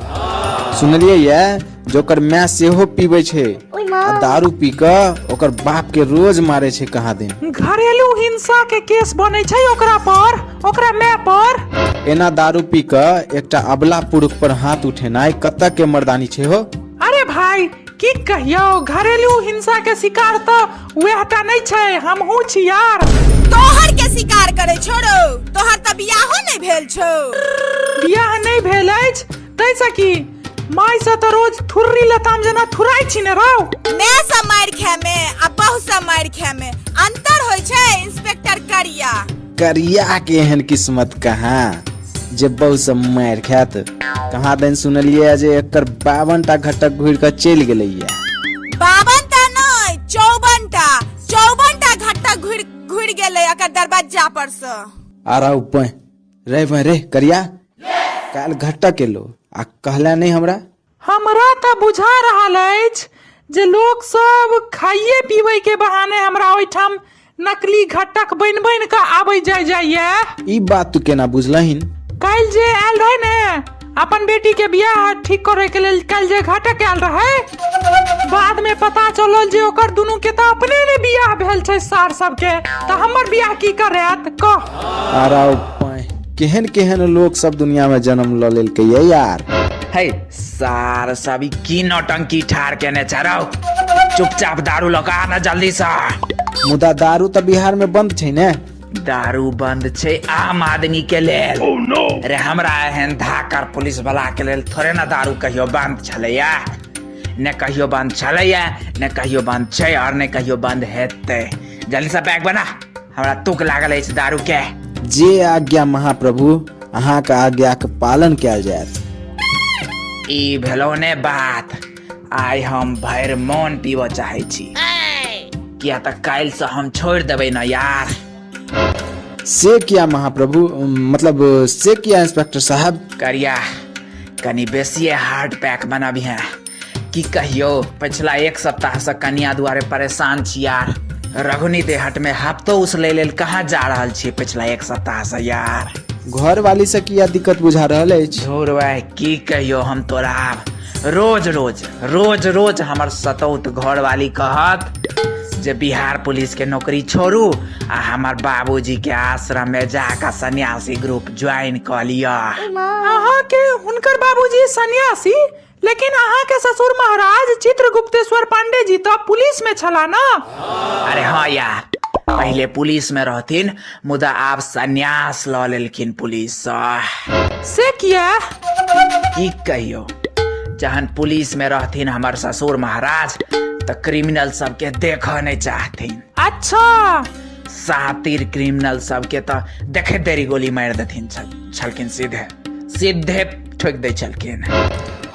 सुनलियै ये जे ओकर माय सेहो पीबै छै आ दारू पी कऽ ओकर बाप के रोज मारे छै कहाँ दिन। घरेलू हिंसा के केस बनै छै ओकरा पर, ओकरा माय पर। एना दारू पी कऽ एकटा अबला पुरुख पर हाथ उठेनाइ कतऽ के मर्दानी छै हो? अरे भाई की कहियौ, घरेलू हिंसा के शिकार तऽ वएह टा नहि छै, हमहूँ छी यार। तोहर के शिकार करे छोड़ो, तोहर तऽ बियाहो नहि भेल छौ। बियाह नहि भेल अछि ताहिसँ की, माय से तऽ रोज थुर्री लताम जेना थुराइ छी ने रौ। माय से मारि खाय में आ बहु से मारि खाय में अंतर होइ छै इंस्पेक्टर करिया। करिया के एहन किस्मत कहाँ जे बहु से मारि खायत। कहाँ दिन सुनलियै जे एकर 52 टा घटक घुरि कऽ चलि गेलैया। 52 टा नहि, 54 टा, 54 टा घटक घुरि घुरि गेलै एकर दरबज्जा पर से। आरा ऊपर रे भाई रे करिया, काल्हि घटक एलो आ कहला नहि हमरा। हमरा तऽ बुझा रहल अछि जे लोक सब खाइए पीबै के बहाने हमरा ओहिठाम नकली घटक बनि बनि कऽ आबै जाय जाइए। ई बात तू केना बुझलहिन? काल्हि जे आयल रहे ने अपन बेटी के बियाह ठीक करे के लेल, काल्हि जे घटक आयल रहे, बाद में पता चलल जे ओकर दुनू के तऽ अपने ने बियाह भेल छै सार सबके, तऽ हमर बियाह की करत कह? आरा ऊपर केहन केहन लोक सब दुनिया में जन्म लऽ लेलकै ये यार। है सार सब ई की नौटंकी ठार केने छै रौ, चुपचाप दारू लऽ कऽ आ ने जल्दी सँ। मुदा दारू तऽ बिहार में बंद छै ने। दारू बंद छै आम आदमी के लेल। अरे हमरा एहन धाकर पुलिस वाला के लेल थोड़े ना दारू कहियो बंद छलैया, ने कहियो बंद छलैया, ने कहियो बंद छै और ने कहियो बंद हेतै। जल्दी से बैग बना, हमरा तुक लागल अछि दारू के। जे आज्ञा महाप्रभु, अहाँके आज्ञाके पालन कयल जायत। ई भेलौ ने बात। आइ हम भरि मोन पीबऽ चाहै छी, किया तऽ काल्हिसँ हम छोड़ि देबै ने यार। से किया महाप्रभु, मतलब से किया इंस्पेक्टर साहब? करिया कनि बेसिए हार्ड पैक बनाबिहे। की कहियो, पछिला एक सप्ताहसँ कनिया दुआरे परेशान छी यार। रघुनी देहट में हफ्तो उसलै लेल कहाँ जा रहल छी पिछला एक सप्ताहसँ यार। घरवाली से किया दिक्कत बुझा रहल अछि? धुर भाई, की कहियो हम तोरा, आब रोज रोज रोज रोज हमर सतौत घरवाली कहत जे बिहार पुलिस के नौकरी छोड़ू आ हमर बाबूजी के आश्रम में जाकर सन्यासी ग्रुप ज्वाइन कऽ लिअ। अहाँके हुनकर बाबूजी सन्यासी, लेकिन अहाँके ससुर महाराज चित्रगुप्तेश्वर पांडे जी तऽ पुलिस में छला ना। अरे हाँ यार, पहले पुलिस में रहथिन, मुदा आब सन्यास लऽ लेलखिन पुलिस सँ। से किया? की कहियो, जहन पुलिस में रहथिन हमर ससुर महाराज तऽ क्रिमिनल सबके देखऽ नहि चाहथिन। अच्छा। सातिर क्रिमिनल सबके तऽ देखैत देरी गोली मारि देथिन छलखिन, सीधे सीधे ठोकि दै छलखिन।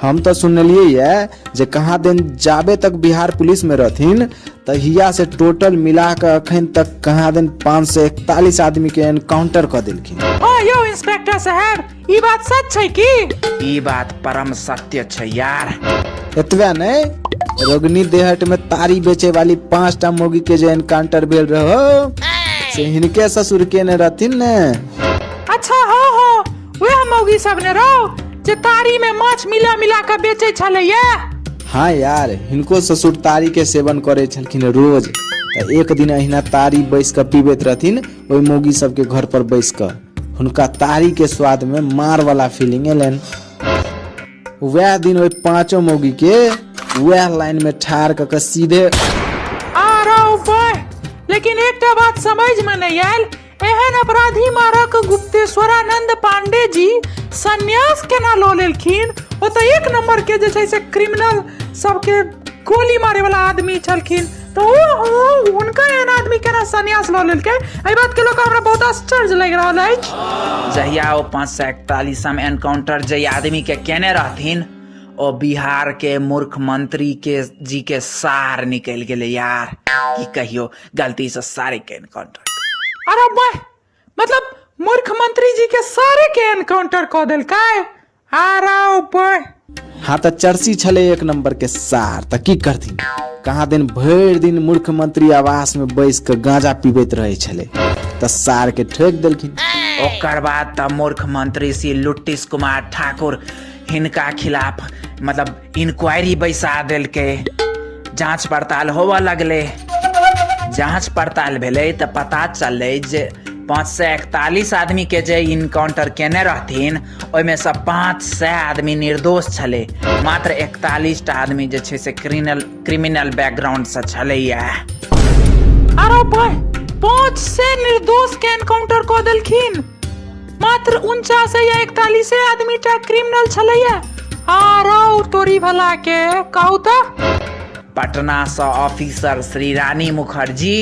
हम तऽ सुनलियै ये जे कहाँ दिन जाबे तक बिहार पुलिस में रहथिन तहिया से टोटल मिला कऽ अखन तक कहाँ दिन 541 आदमी के एनकाउंटर कऽ देलखिन। हाँ यौ इंस्पेक्टर साहब, ई बात सच छै की? ई बात परम सत्य छै यार। एतबे नहि, रोगनी देहट में तारी बेचे वाली 5टा मौगी के जे एनकाउंटर भेल रहो से हिनके ससुर के ने रहथिन ने। अच्छा हाँ हाँ, वएह मौगी सब ने रहो जे तारी में माछ मिला मिला के बेचे छलैया। हाँ यार, हिनको ससुर तारी के सेवन करे छलखिन रोज। तऽ एक दिन अहिना तारी बैस कऽ पीबैत रहथिन ओहि मौगी सबके घर पर बैस कऽ, हुनका तारी के स्वाद में मार वाला फीलिंग एलनि। वएह दिन ओहि पांचों मौगी के वएह लाइन में ठाढ़ कऽ कऽ सीधे आ रौ बाह। लेकिन एकटा बात समझ में नहीं आयल, एहन अपराधी मारक गुप्तेश्वरानंद पांडे जी सन्यास केना लऽ लेलखिन? ओ तऽ एक नंबर के जे छै से क्रिमिनल सबके गोली मारे वाला आदमी छलखिन, तऽ ओ हुनका एहन आदमी केना सन्यास लऽ लेलकै? एहि बात के लऽ कऽ हमरा बहुत आश्चर्य लागि रहल अछि। जहिया ओ 541 एनकाउंटर जे आदमी के केने रहथिन ओ बिहार के मुख्यमंत्री के जी के सार निकलि गेलै यार। की कहियो, गलती से सारे के एनकाउंटर। अरे वाह, मतलब मुख्यमंत्री जी के सारे के एनकाउंटर कऽ देलकै? अरे वाह। हाँ तऽ चर्सी छलै एक नंबर के सार, तऽ की करथिन, कहाँ दिन भरि दिन मुख्यमंत्री आवास में बैस कऽ गांजा पीबैत रहै छलै, तऽ सार के ठोकि देलखिन। ओकर बाद तऽ मुख्यमंत्री श्री लुट्टिस कुमार ठाकुर हिनका खिलाफ मतलब इंक्वायरी बैसा देलकै, जांच पड़ताल होबऽ लगलै। जांच पड़ताल भेलै तऽ पता चललै जे 541 आदमी के जे इनकाउंटर केने रहथिन ओहिमे सँ 500 आदमी निर्दोष छलै, मात्र 41टा आदमी जे छै से क्रिमिनल बैकग्राउंड सँ छलैया। अरे भाई, 500 निर्दोष के एनकाउंटर कऽ देलखिन, मात्र 49 या 41 आदमी टा क्रिमिनल छलैया। आरो तोरी भला के कहू तऽ। पटना सँ ऑफिसर श्री रानी मुखर्जी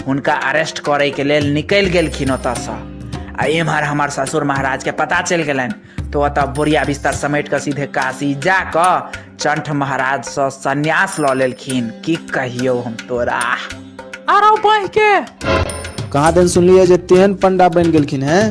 हुनका अरेस्ट करे के लेल निकलि गेलखिन ओतऽ सँ, आ एम्हर हमर ससुर महाराज के पता चलि गेलनि तऽ ओतऽ बोरिया बिस्तर समेट कऽ सीधे काशी जा कऽ चंठ महाराज सँ सन्यास लऽ लेलखिन। की कहियौ हम तोरा। आरो बह के कहाँ दिन सुनलियै जे तेहन पंडा बनि गेलखिन हैं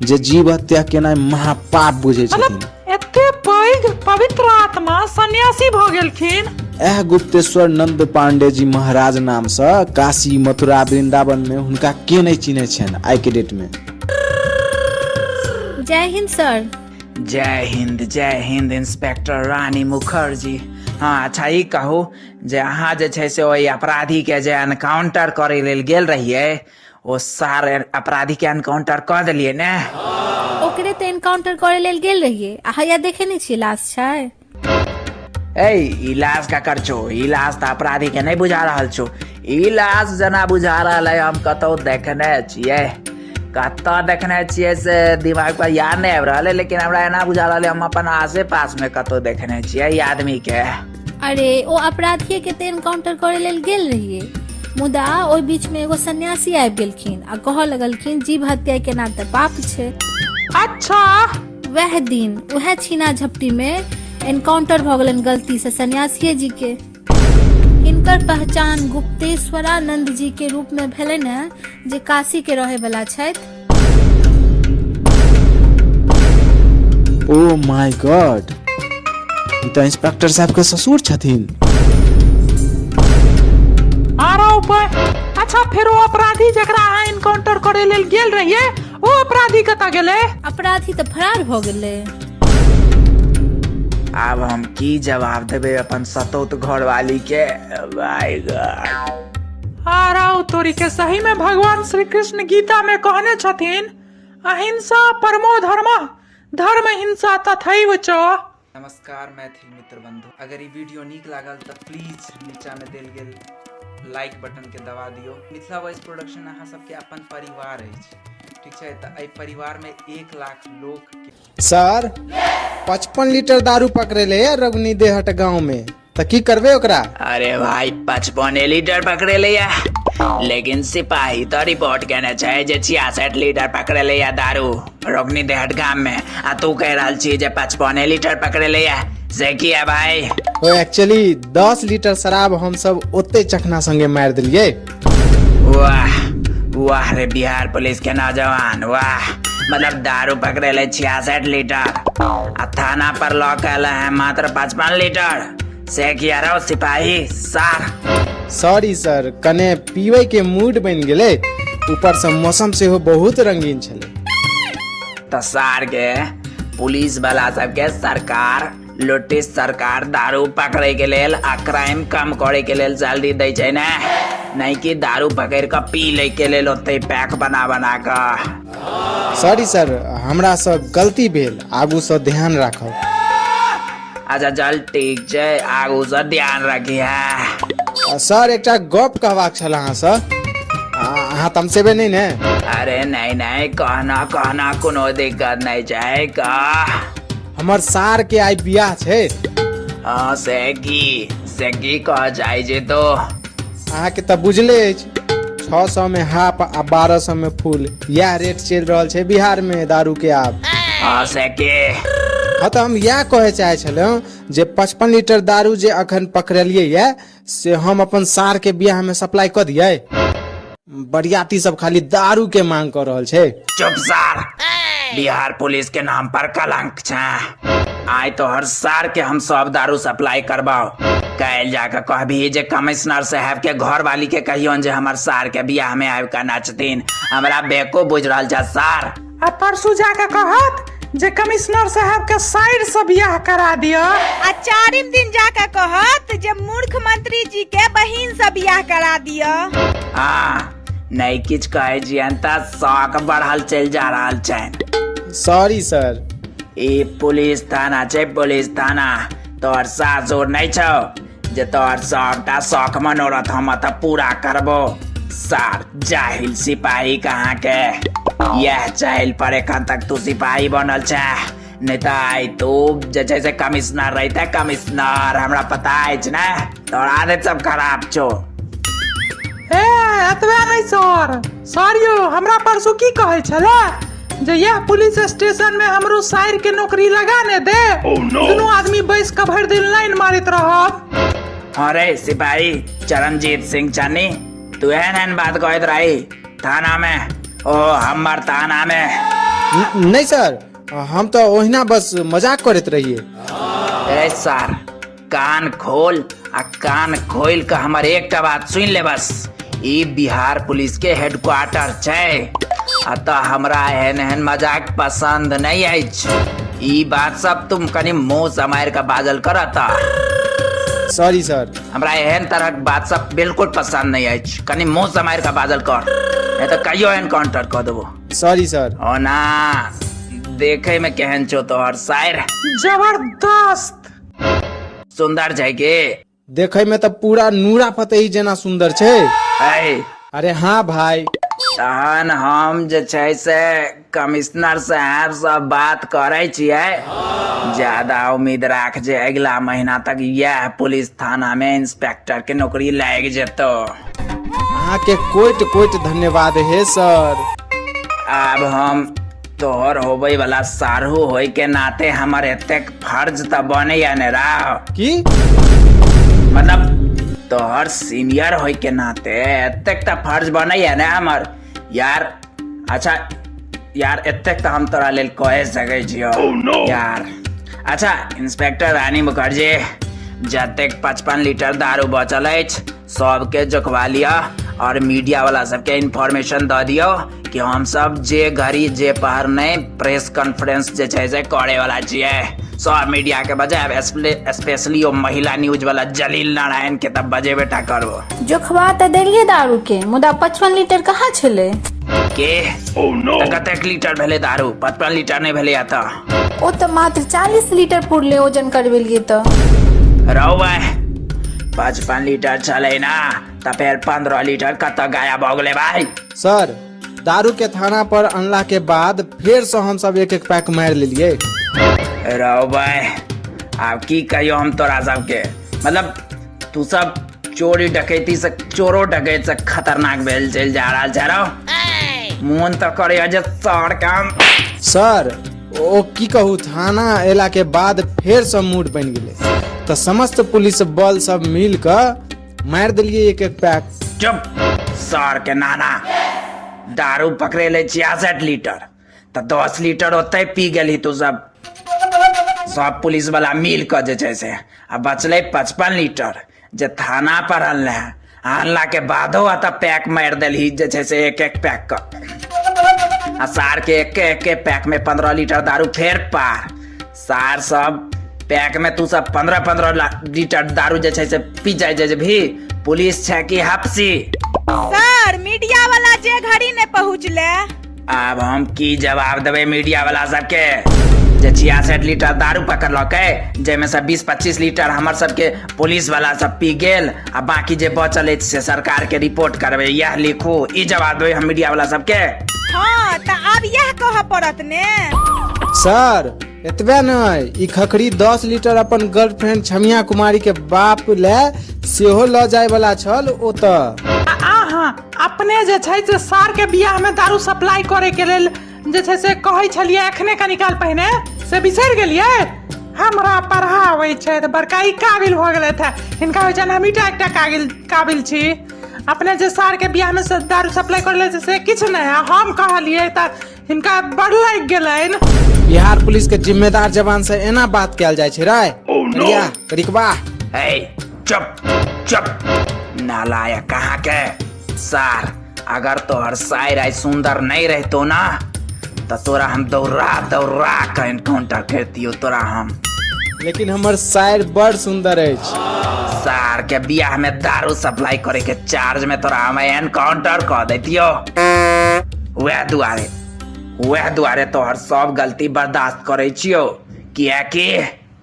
जे जीव हत्या केनाइ महापाप बुझै छथिन। एते पैघ पवित्र आत्मा सन्यासी भऽ गेलखिन। एह गुप्तेश्वर नंद पांडे जी महाराज नाम सँ काशी मथुरा वृंदावन में हुनका के नहीं चिन्है छनि आइ के डेट में। जय हिंद सर। जय हिंद, जय हिंद इंस्पेक्टर रानी मुखर्जी। हाँ अच्छा ई कहू जे अहाँ जे छै से ओहि अपराधी के जे एनकाउंटर करै लेल गेल रहियै ओ सार अपराधी के एनकाउंटर कऽ देलियै ने? ओकरे तऽ एनकाउंटर करे लेल गेल रहियै आ हैया देखे नहि छियै लाश छै। ए, ई लाश ककर छौ? ई लाश तऽ अपराधी के नहि बुझा रहल छौ। ई लाश जेना बुझा रहल है हम कतौ देखने छियै। कतऽ देखने छियै से दिमाग पर याद नहि आबि रहल है, लेकिन हमरा एना बुझा रहल है हम अपन आसे पास में कतौ देखने छियै ई आदमी के। अरे ओ अपराधिये के तऽ एनकाउंटर करे लेल गेल रहियै, मुदा ओहि बीच में एगो सन्यासी आबि गेलखिन आ कहऽ लगलखिन जीव हत्या केना तऽ पाप छै। अच्छा। वएह दिन उएह छीना झपटी में एनकाउंटर भऽ गेलनि गलती से सन्यासीये जी के। हिनकर पहचान गुप्तेश्वरानंद जी के रूप में भेलनि हँ, जे काशी के रहे वाला छथि। ओ my God, ई तऽ इंस्पेक्टर साहब के ससुर छथिन। आरो उपाय। अच्छा, फेर ओ अपराधी जकरा अहाँ एनकाउंटर करे लेल गेल रहियै, ओ अपराधी कतऽ गेलै? अपराधी तऽ फरार भऽ गेलै। आब हम की जवाब देबै अपन सतौत घरवाली के? My God. आरो तोरी के, सही में भगवान श्री कृष्ण गीता में कहने छथिन, अहिंसा परमो धर्म, धर्म हिंसा तथैव च। नमस्कार मैथिल मित्र बंधु, अगर ई वीडियो नीक लागल तऽ प्लीज नीचा में देल गेल लाइक बटन के दबा दियौ। मिथिला वॉइस प्रोडक्शन अहाँ सबके अपन परिवार अछि, ठीक छै? तऽ एहि परिवार में 1 लाख लोक के सर, 55 लीटर दारू पकड़ेले है रघुनी देहट गांव में, तऽ की करबे ओकरा? अरे भाई, 55 लीटर पकड़ेले या, लेकिन सिपाही तो रिपोर्ट केने छै जे 66 लीटर पकड़ेले या दारू रोगनी देहट गाम में, आ तू कह रहल छी जे 55 लीटर पकड़ेले या, से किया भाई? ओ एक्चुअली 10 लीटर शराब हम सब ओते चखना संगे मारि देलियै। वाह वाह रे बिहार पुलिस के नौजवान, वाह। मतलब दारू पकड़ेले 66 लीटर आ थाना पर लऽ के एले है मात्र 55 लीटर, से किया रहो सिपाही सार? सॉरी सर, कने पीबै के मूड बनि गेलै, ऊपर से मौसम सेहो बहुत रंगीन छलै। तऽ सार के पुलिस वाला सबके सरकार, लुटिस सरकार दारू पकड़े के लेल आ क्राइम कम करे के लेल सैलरी दै छै ने, नहीं कि दारू पकड़ कऽ पी लै के लेल ओते पैक बना बना कऽ। सॉरी सर, हमरा से गलती भेल, आगू से ध्यान राखब। अच्छा चल ठीक छै, आगू से ध्यान रखी है। सर, एकटा गप कहबाक छल अहाँ से, अहाँ तमसेबे नहीं ने? अरे नहीं नहीं, कहना कहना, कोनो दिक्कत नहीं छै, कह। हमर सार के आइ बियाह छै। हाँ, से की कह जाइ जे तो? अहाँके तऽ बुझले अछि, 600 में हाफ आ 1200 में फुल, इएह रेट चलि रहल छै बिहार में दारू के आब। हाँ, से की? हाँ, तऽ हम इएह कहै चाहै छलहुँ जे 55 लीटर दारू जे अखन पकड़लियै ये से हम अपन सार के बियाह में सप्लाई कऽ दियै? बरियाती सब खाली दारू के मांग कऽ रहल छै। चुप सार, बिहार पुलिस के नाम पर कलंक छै। आइ तोहर सार के हम सब दारू सप्लाई करबाओ। काल्हि जाके कहबही जे कमिश्नर साहब के घर वाली के कहियोन जे हमर सार के बियाह में आबि कऽ नचथिन। हमरा बेको बुझि रहल छै सार। आ परसू जाके कहत जे कमिश्नर साहब के साइड से बियाह करा दिअ। आ चारिम दिन जाके कहत जे मूर्ख मंत्री जी के बहिन से बियाह करा दिअ। हाँ, नहीं किछु कहै छियनि तऽ शौक बढ़ल चलि जा रहल छनि। Sorry sir. ई पुलिस थाना छै, पुलिस थाना, तोहर सासुर नहि छौ जे तोहर सबटा शौक मनोरथ हम एतऽ पूरा करबो। सार जाहिल सिपाही कहाँ के, यह चाइल पर एखन तक तू सिपाही बनल छै, नहीं तऽ आइ तू जे छै से कमिश्नर रहिते कमिश्नर। हमरा पता अछि ने, तोहर आदत सब खराब छौ। ए एतबे नहि सर, सर यौ, हमरा परसू की कहै छलै जे यह पुलिस स्टेशन में हमरो साइर के नौकरी लगा ने दे, दुनू आदमी बैस कऽ भरि दिन लाइन मारैत रहब। अरे सिपाही चरणजीत सिंह चन्नी, तू एहन एहन बात कहैत रही थाना में? ओ हमर थाना में? नहीं सर, हम तऽ ओहिना बस मजाक करैत रहिए। ए सर, कान खोल आ कान खोल के हमर एकटा बात सुनि ले बस। ई बिहार पुलिस के हेडक्वार्टर छै, अतः हमरा एहन एहन मजाक पसंद नहीं अछि। ई बात सब तुम कनि मुंह समारि के बाजल कर। Sorry sir. हमरा एहन तरहक बात सब बिल्कुल पसंद नहीं अछि, कनि मुंह समारि के बाजल कर, नहीं तऽ कहियो एनकाउंटर कऽ देबो। Sorry sir. ओना देखे में केहन छौ तोहर साइर? जबरदस्त। सुंदर छै के? देखै में तऽ पूरा नूरा फतेही जेना सुंदर छै। ऐ अरे हाँ भाई। तहन हम जे छै से कमिश्नर साहब से बात करै छियै। ज्यादा उम्मीद राख जे अगिला महीना तक यह पुलिस थाना में इंस्पेक्टर के नौकरी लागि जेतो। अहाँ के कोटि कोटि धन्यवाद हे सर। आब हम तोहर होबै वाला सारहू होय के नाते हमर एतेक फर्ज तऽ बनैया ने राव। की मतलब तोहर सीनियर होय के नाते एतेक तऽ फर्ज बनैया ने हमर यार। अच्छा यार, एतेक तऽ हम तोरा लेल कह सकै छियौ। यार अच्छा इंस्पेक्टर रानी मुखर्जी, जतेक 55 लीटर दारू बचल अछि सबके जोखवा लिअ और मीडिया वाला सबके इन्फॉर्मेशन दऽ दियौ कि हम सब जे घड़ी जे पहर नहि प्रेस कॉन्फ्रेंस जे छै से करे वाला छियै। सब मीडिया के बजायब, स्पेशली ओ महिला न्यूज वाला जलील नारायण के तब बजेबे टा करबो। जोखवा तऽ देलियै दारू के, मुदा 55 लीटर कहाँ छलै? के तऽ कतेक लीटर भेलै दारू? 55 लीटर नहि भेलै तऽ ओ तऽ मात्र 40 लीटर पुरले ओजन करबेलियै तऽ। रौ भाई, 55 लीटर छलै ना तऽ फेर 15 लीटर कतऽ गायब भऽ गेलै भाई? सर, दारू के थाना पर अनला के बाद फेर से हम सब एक एक पैक मारि लेलियै। रौ भाई, आब की कहियो हम तोरा सबके, मतलब तू सब चोरी डकैती से चोरो डकैत से खतरनाक भेल चलि जा रहल छै रौ। मोन तऽ करैया जे सर काम। सर ओ की कहू, थाना एला के बाद फेर से मूड बनि गेलै तऽ समस्त पुलिस बल सब मिल कऽ मारि देलियै एक एक पैक। चुप सर के नाना, दारू पकड़े ले 66 लीटर तऽ 10 लीटर ओतै पी गेलही तू सब, सब पुलिस वाला मिल कऽ जे छै से, आ बचलै 55 लीटर जे थाना पर अनले। अनला के बादो अतऽ पैक मारि देलही जे छै से एक एक पैक कऽ, आ सार के एक एक पैक में 15 लीटर दारू फेर पार। सार सब पैक में तू सब 15-15 लीटर दारू जे छै से पी जाय जे भी पुलिस छै कि हपसी। सर, मीडिया वाला जे घड़ी ने पहुँचले। आब हम की जवाब देबै मीडिया वाला सबके जे 66 लीटर दारू पकड़लकै, जाहिमे से 20-25 लीटर हमर सबके पुलिस वाला सब पी गेल आ बाकी जे बचल अछि से सरकार के रिपोर्ट करबै, यह लिखू, ई जवाब देबै हम मीडिया वाला सबके। हाँ तऽ आब यह कहऽ पड़त ने। सर एतबे नहि, ई खखरी 10 लीटर अपन गर्लफ्रेंड छमिया कुमारी के बाप ले सेहो लऽ जाय वाला छल ओतऽ। अहाँ अपने जे छै से सार के बियाह में दारू सप्लाई करे के लेल जे छै से कहै छलियै एखने कनी काल पहिने, से बिसरि गेलियै? हमरा पढ़ाबै छै तऽ बड़का ई काबिल भऽ गेलथि हे, हिनका होइ छनि हमही टा एकटा काबिल छी। अपने जे सार के बियाह में दारू सप्लाई करे लेल से किछु नहि, हम कहलियै तऽ हिनका बड़ लागि गेलनि। बिहार पुलिस के जिम्मेदार जवान से एना बात कयल जाइ छै रे? करिया करिकबा। ए चुप चुप नालायक कहाँ के सार, अगर तोहर साइर आइ सुंदर नहीं रहतो ना तो तोरा हम दौड़ा दौड़ा के एनकाउंटर कर दियो तोरा हम। लेकिन हमर साइर बड़ सुंदर अछि। सार के बियाह में दारू सप्लाई करे के चार्ज में तोरा हम एनकाउंटर कर देतियो। वह दुआरे तोहर सब गलती बर्दाश्त करे छियो, कियाकि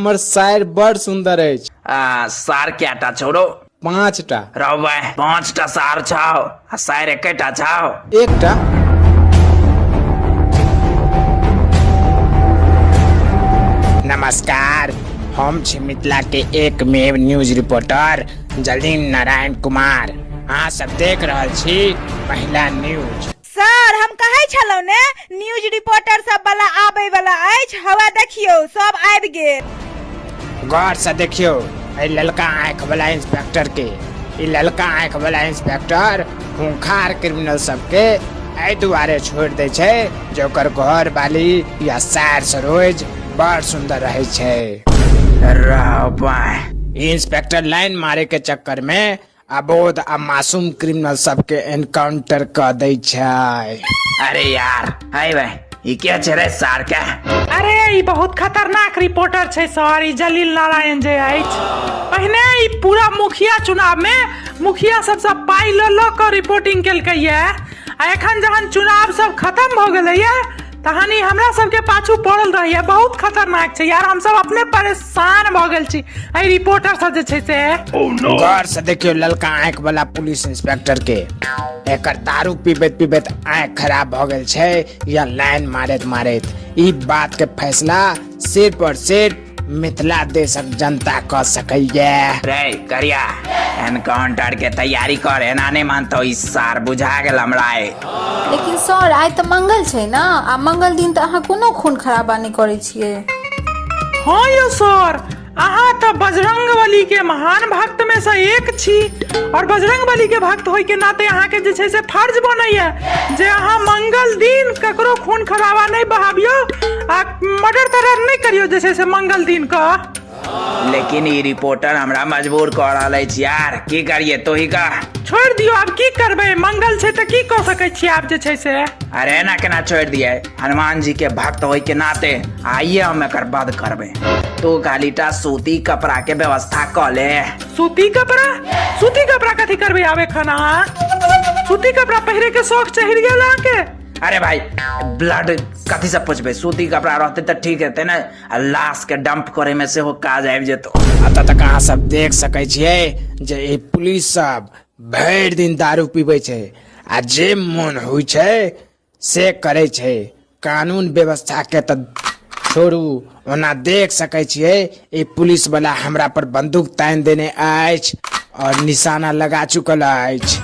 हमर साइर बड़ सुंदर अछि। आ सार केटा छोड़ो? 5टा। रौ 5टा सार छौ आ साइर एकेटा छौ? एकटा। नमस्कार, हम छी मिथिला के एकमेव न्यूज रिपोर्टर जलील नारायण कुमार। अहाँ सब देख रहल छी महिला न्यूज। सर हम कहै छलहुँ ने न्यूज रिपोर्टर सब वाला आबै वाला अछि, हवा देखियौ सब आबि गेल। गौर से देखियौ एहि ललका आँखि वाला इंस्पेक्टर के। ई ललका आँखि वाला इंस्पेक्टर खूंखार क्रिमिनल सबके एहि दुआरे छोड़ि दै छै जे ओकर घर वाली या सार सरोज बड़ सुंदर रहै छै। ई इंस्पेक्टर लाइन मारे के चक्कर में अबोध आ मासूम क्रिमिनल सबके एनकाउंटर क दै छै। अरे यार, है भाई, ई के छै रे सार के? अरे ई बहुत खतरनाक रिपोर्टर छै सर, ई जलील नारायण जे अछि। पहिने ई पूरा मुखिया चुनाव में मुखिया सबसँ पाइ लऽ लऽ कऽ रिपोर्टिंग केलकै ये, आ एखन जहन चुनाव सब खत्म भऽ गेलै ये तहन ई हमरा सबके पाछू पड़ल रहैया। बहुत खतरनाक छै यार, हमसब अपने परेशान भऽ गेल छी एहि रिपोर्टर सब जे छै से। गौर से देखियौ ललका आँखि वाला पुलिस इंस्पेक्टर के, एकर दारू पीबैत पीबैत आँखि खराब भऽ गेल छै या लाइन मारैत मारैत। ई बात के फैसला सिर्फ और सिर्फ मिथिला देशक जनता कऽ सकैया। रे करिया, एनकाउंटर के तैयारी कर, एना नहि मानतौ ई सार, बुझा गेल हमरा आइ। लेकिन सर, आइ तऽ मंगल छै ने, आ मंगल दिन तऽ अहाँ कोनो खून खराबा नहि करै छियै। हाँ यौ सर, अहाँ तऽ बजरंग बली के महान भक्त में से एक छी और बजरंग बली के भक्त होय के नाते अहाँ के जे छै से फर्ज बनैया जे अहाँ मंगल दिन ककरो खून खराबा नहि बहाबियौ आ मर्डर तर्डर नहि करियौ जे छै से मंगल दिन क। लेकिन ई रिपोर्टर हमरा मजबूर कऽ रहल अछि यार, की करिए तू ही कह। छोड़ि दियौ, आब की करबै, मंगल छै तऽ की कऽ सकै छियै आब जे छै से। अरे एना केना छोड़ि दियै, हनुमान जी के भक्त होय के नाते आइये हम एकर वध करबै। तू खाली टा सूती कपड़ा के व्यवस्था कऽ ले। सूती कपड़ा? सूती कपड़ा कथी करबै आब एखन अहाँ? सूती कपड़ा पहिरे के शौक चढ़ि गेल अहाँके? अरे भाई, ब्लड कथी से पोछबै, सूती कपड़ा रहतै तऽ ठीक हेतै ने, आ लाश के डंप करे में सेहो काज आबि जेतौ। एतऽ तक अहाँ सब देख सकै छियै जे ई पुलिस सब भरि दिन दारू पीबै छै आ जे मोन होइ छै से करै छै। कानून व्यवस्था के तऽ छोड़ू, ओना देख सकै छियै ई पुलिस वाला हमरा पर बंदूक तानि देने अछि और निशाना लगा चुकल अछि।